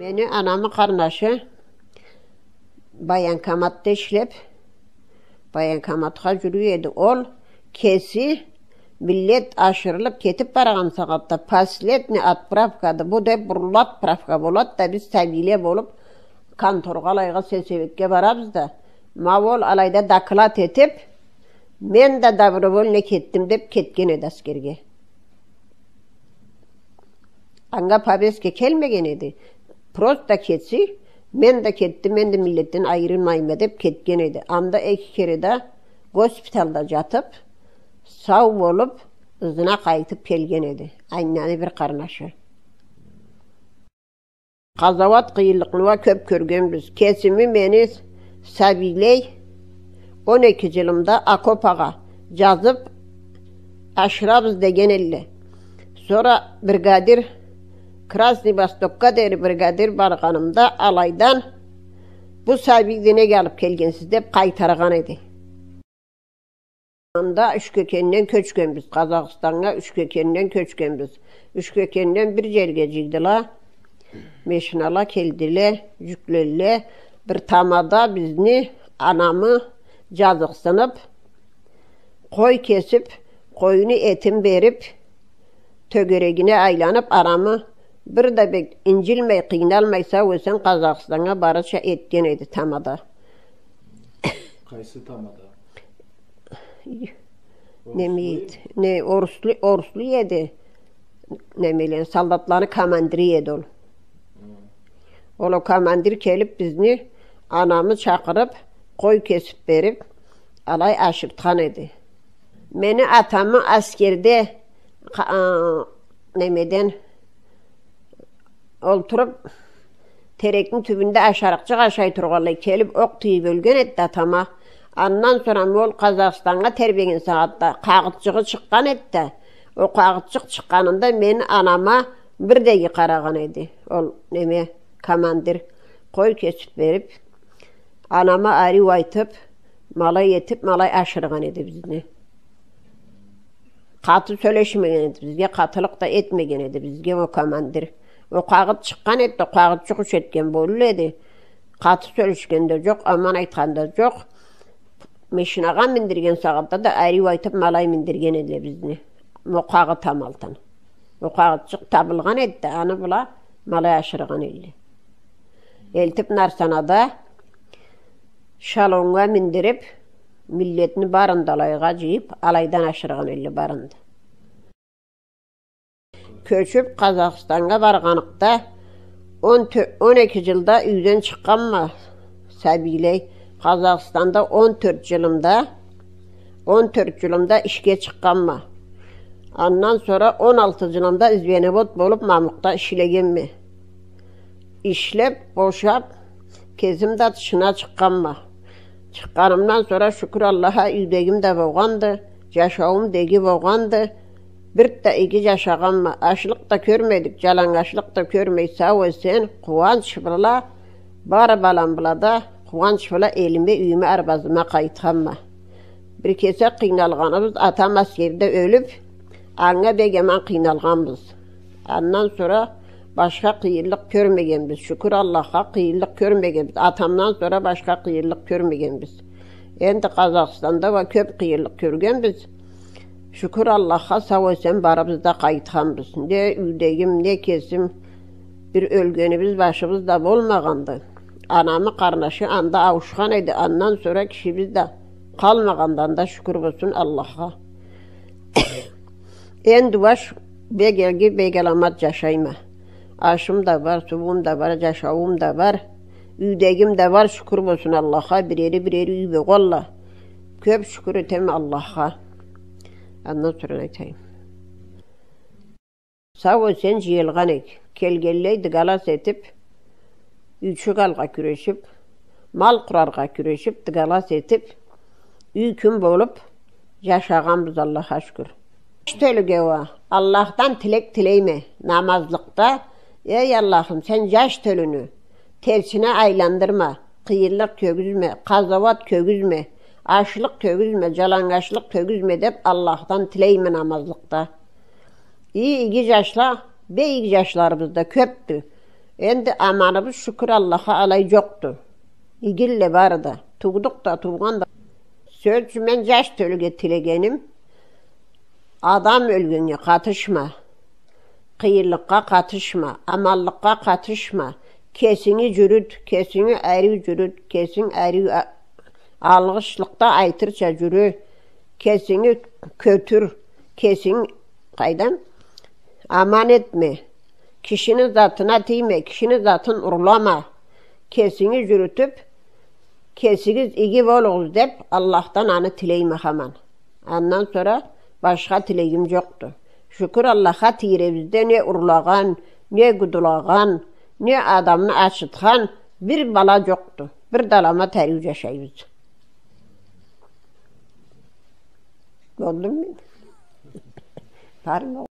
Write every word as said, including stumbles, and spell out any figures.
Мени анамы къарнашы военкоматда ишлеп, военкоматха джюрюй эди. Ол кеси миллет ашырылып кетип баргъан сагъатда, последний отправкады бу деп, буруллу отправка болад да, биз сабийле болуп, конторгъа алайгъа сельсоветге барабыз да, ма ол алайда доклад этип, мен да добровольно кетдим деп кетген эди аскерге. Анга повестка келмеген эди. Просто кетсе, мен да кетдим, мен да миллетден айырылмайма деп кетген эди. Анда эки кере да госпиталда джатып, сау болуп, ызына къайтып келген эди. Аннаны бир къарнашы. Къазауат, къыйынлыкъны уа кёп кёргенбиз. Кесими, мени сабийлей он эки джылымда окопагъа джазып, ашырабыз деген элле. Сора бригадир, Красный Востокка дери бригадир баргъанымда, алайдан: «Бу сабийди неге алып келгенсиз?» — деп къайтаргъан эди. Анда Ючкекенден кёчгенбиз, Къазахстаннга Ючкекенден кёчгенбиз. Ючкекенден бир джерге джыйдыла, машинала келдиле, джюкледиле. Бир тамада бизни, анамы джазыкъсынып, къой кесип, къойну этин берип, тёгерегине айланып, анамы бир да бек инджилмей, къыйналмай, сау-эсен Къазахстаннга барырча этген эди тамада. Къайсы тамада? Неме эди? Не, оруслу, оруслу эди. Немеле, солдатланы командири эди ол. Ол, ол командир келип, бизни, анамы чакъырып, къой кесип берип, алай ашыртхан эди. Мени атамы аскерде къа-, а, немеден, олтуруп, терекни тюбюнде ашарыкъчыкъ ашай тургъанлай, келип окъ тийип ёлген эди да атама. Андан сора ма ол Къазахстаннга тебреген сагъатда къагъытчыгъы чыкъгъан эди да, ол къагъытчыкъ чыкъгъанында мени анама бир да иги къарагъан эди. Ол неме, командир къой кесип берип, анама ариу айтып, ма алай этип, ма алай ашыргъан эди бизни. Къаты сёлешмеген эди бизге, къатылыкъ да этмеген эди бизге ол командир. Ол къагъыт чыкъгъан эди да, къагъытчыкъ ючюн этген болур эди. Къаты сёлешген да джокъ, аман айтхан да джокъ. Машинагъа миндирген сагъатда да ариу айтып, ма алай миндирген эдиле бизни. Ол къагъыт амалтын. Ол къагъытчыкъ табылгъан эди да, аны бла ма алай ашыргъан эдиле. Элтип Нарсанада шалоннга миндирип, миллетни барын да алайгъа джыйып, алайдан ашыргъан эдиле барын да. Кёчюп, Къазахстаннга баргъаныкъда, он тё-, он эки джылда юйден чыкъгъанма, сабийлей. Къазахстанда он тёрт джылымда, он тёрт джылымда ишге чыкъгъанма. Андан сора он алты джылымда звеновод болуп, Мамукъда ишлегенме. Ишлеп, бошап, кесим да тышына чыкъгъанма. Чыкъгъанымдан сора, шукур Аллахха, юйдегим да болгъанды, джашауум да иги болгъанды. Бир да иги джашагъанма. Ачлыкъ да кёрмедик, джалангачлыкъ да кёрмей, сау-эсен, къууанч бла, бары балам бла да къууанч бла элиме, юйюме, арбазыма къайтханма. Бир кесек къыйналгъаныбыз, атам аскерде ёлюп, анга бек аман къыйналгъанбыз. Андан сора башха къыйынлыкъ кёрмегенбиз. Шукур Аллахха, къыйынлыкъ кёрмегенбиз. Атамдан сора башха къыйынлыкъ кёрмегенбиз. Энди Къазахстанда уа кёп къыйынлыкъ кёргенбиз. Шукур Аллахха, сау-эсен барыбыз да къайтханбыз. Не юйдегим, не кесим бир ёлгенибиз, башыбыз да болмагъанды. Анамы къарнашы анда ауушхан эди. Андан сора кишибиз да къалмагъанды анда, шукур болсун Аллахха. Энди уа бек иги, бек аламат джашайма. Ашым да бар, сууум да бар, джашауум да бар. Юйдегим да бар, шукур болсун Аллахха, бирери-бирери юй болгъанла. Кёп шукур этеме Аллахха. Андан сора не айтайым? Сау-эсен джыйылгъан эдик. Келгенлей дыгалас этип, юйчюк алыргъа кюрешип, мал къураргъа кюрешип, дыгалас этип, юй-кюн болуп джашагъанбыз, Аллахха шукур. Джаш тёлюге уа Аллахдан тилек тилейме, намазлыкъда: «Эй Аллахым, сен джаш тёлюню терсине айландырма, къыйынлыкъ кёргюзме, къазауат кёргюзме, ачлыкъ кёргюзме, джалангачлыкъ кёргюзме», — деп Аллахдан тилейме намазлыкъда. И-, иги джашла, бек иги джашларыбыз да кёпдю. Энди аманыбыз, шукур Аллахха, алай джокъду. Игилле бары да. Туудукъ да, туугъан да. Сёз ючюн, мен джаш тёлюге тилегеним: адам ёлгеннге къатышма, къыйынлыкъгъа къатышма, аманлыкъгъа къатышма. Кесинги джюрют, кесинги ариу джюрют, кесинг ариу а-, алгъышлыкъда айтырча джюрю, кесинги кётюр, кесинг, къайдам, аман этме, кишини затына тийме, кишини затын урлама, кесинги джюрютюп, кесигиз иги болугъуз деп, Аллахдан аны тилейме хаман. Андан сора башха тилегим джокъду. Шукур Аллахха, тийребизде не урлагъан, не гудулагъан, не адамны ачытхан бир бала джокъду. Бир да аламат ариу джашайбыз. Болдуму? Бармы?